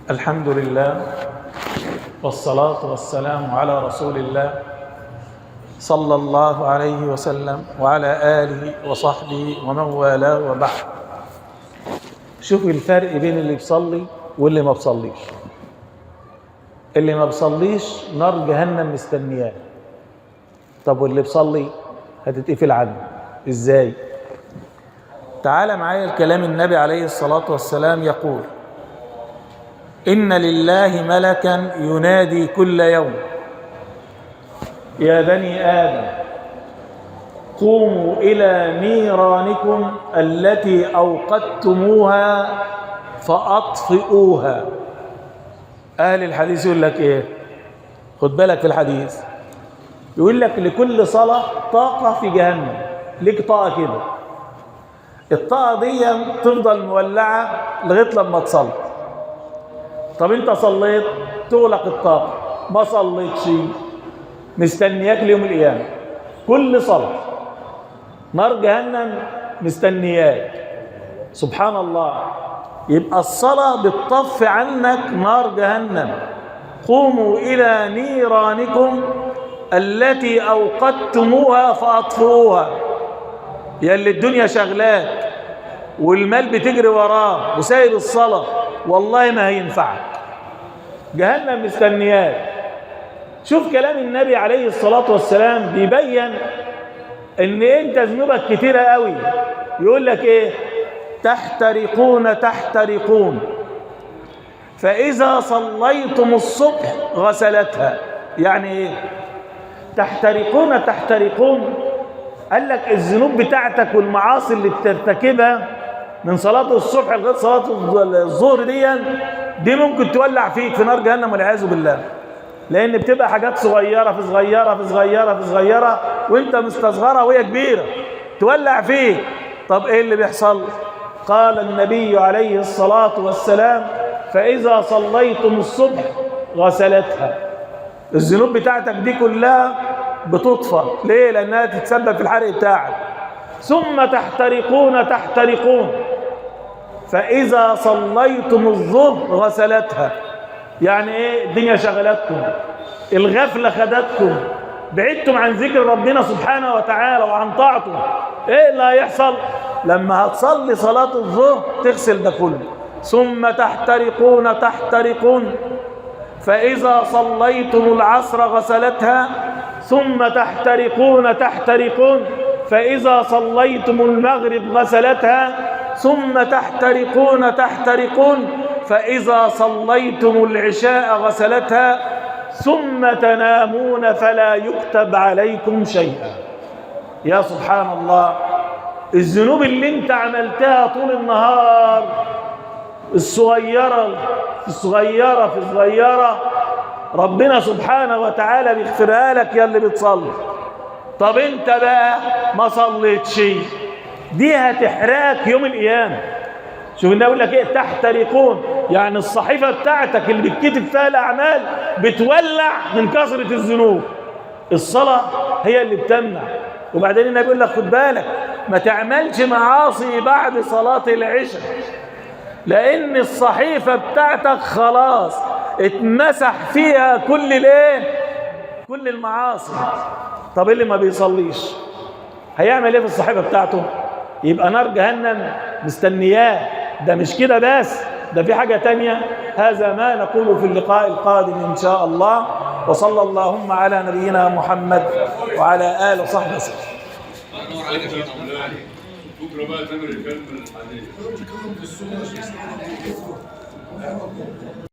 الحمد لله والصلاة والسلام على رسول الله صلى الله عليه وسلم وعلى آله وصحبه ومن والاه، وبعد. شوف الفرق بين اللي بيصلي واللي ما بيصليش. اللي ما بيصليش نار جهنم مستنياه. طب واللي بيصلي هتتقفل عنه ازاي؟ تعال معايا الكلام. النبي عليه الصلاة والسلام يقول: إن لله ملكا ينادي كل يوم: يا بني آدم قوموا إلى نيرانكم التي أوقدتموها فأطفئوها. أهل الحديث يقول لك إيه؟ خد بالك في الحديث، يقول لك لكل صلاة طاقة في جهنم، ليك طاقة كده، الطاقة دي تفضل مولعة لغاية لما تصلي. طب انت صليت تغلق الطاقة، ما صليتش مستنياك ليوم القيامة. كل صلاة نار جهنم مستنياك. سبحان الله. يبقى الصلاة بتطفي عنك نار جهنم. قوموا إلى نيرانكم التي أوقدتموها فأطفئوها. يا اللي الدنيا شغلاك والمال بتجري وراه وسايب الصلاة، والله ما هينفعك، جهنم مستنياك. شوف كلام النبي عليه الصلاة والسلام بيبين ان انت ذنوبك كتيرة قوي. يقول لك ايه؟ تحترقون تحترقون، فإذا صليتم الصبح غسلتها. يعني ايه تحترقون تحترقون؟ قال لك الذنوب بتاعتك والمعاصي اللي بترتكبها من صلاة الصبح لغاية صلاة الظهر دي ممكن تولع فيك في نار جهنم والعياذ بالله، لأن بتبقى حاجات صغيرة في صغيرة في صغيرة في صغيرة وانت مستصغرها وهي كبيرة تولع فيك. طب ايه اللي بيحصل؟ قال النبي عليه الصلاة والسلام: فإذا صليتم الصبح غسلتها. الذنوب بتاعتك دي كلها بتطفى. ليه؟ لأنها تتسبب في الحرق بتاعك. ثم تحترقون تحترقون، فإذا صليتم الظهر غسلتها. يعني ايه؟ الدنيا شغلتكم، الغفلة خدتكم، بعدتم عن ذكر ربنا سبحانه وتعالى وعن طاعته. ايه اللي هيحصل لما هتصلي صلاة الظهر؟ تغسل ده كله. ثم تحترقون تحترقون، فإذا صليتم العصر غسلتها. ثم تحترقون تحترقون، فإذا صليتم المغرب غسلتها. ثم تحترقون تحترقون، فإذا صليتم العشاء غسلتها. ثم تنامون فلا يكتب عليكم شيئا. يا سبحان الله، الذنوب اللي انت عملتها طول النهار، الصغيرة في الصغيرة في الصغيرة، ربنا سبحانه وتعالى بيغفرها لك يا اللي بتصلي. طب انت بقى ما صليتش، دي هتحرقك يوم القيامة. شوف النبي يقول لك ايه؟ تحترقون، يعني الصحيفة بتاعتك اللي بتكتب فيها الأعمال بتولع من كثرة الذنوب. الصلاة هي اللي بتمنع. وبعدين النبي يقول لك خد بالك ما تعملش معاصي بعد صلاة العشاء، لأن الصحيفة بتاعتك خلاص اتمسح فيها كل الايه؟ كل المعاصي. طب اللي ما بيصليش هيعمل ايه في الصحيفة بتاعته؟ يبقى نار جهنم مستنياه. ده مش كده بس، ده في حاجة تانية. هذا ما نقوله في اللقاء القادم إن شاء الله، وصلى اللهم على نبينا محمد وعلى آله وصحبه وسلم. بكره بقى تامر يكمل الحديث.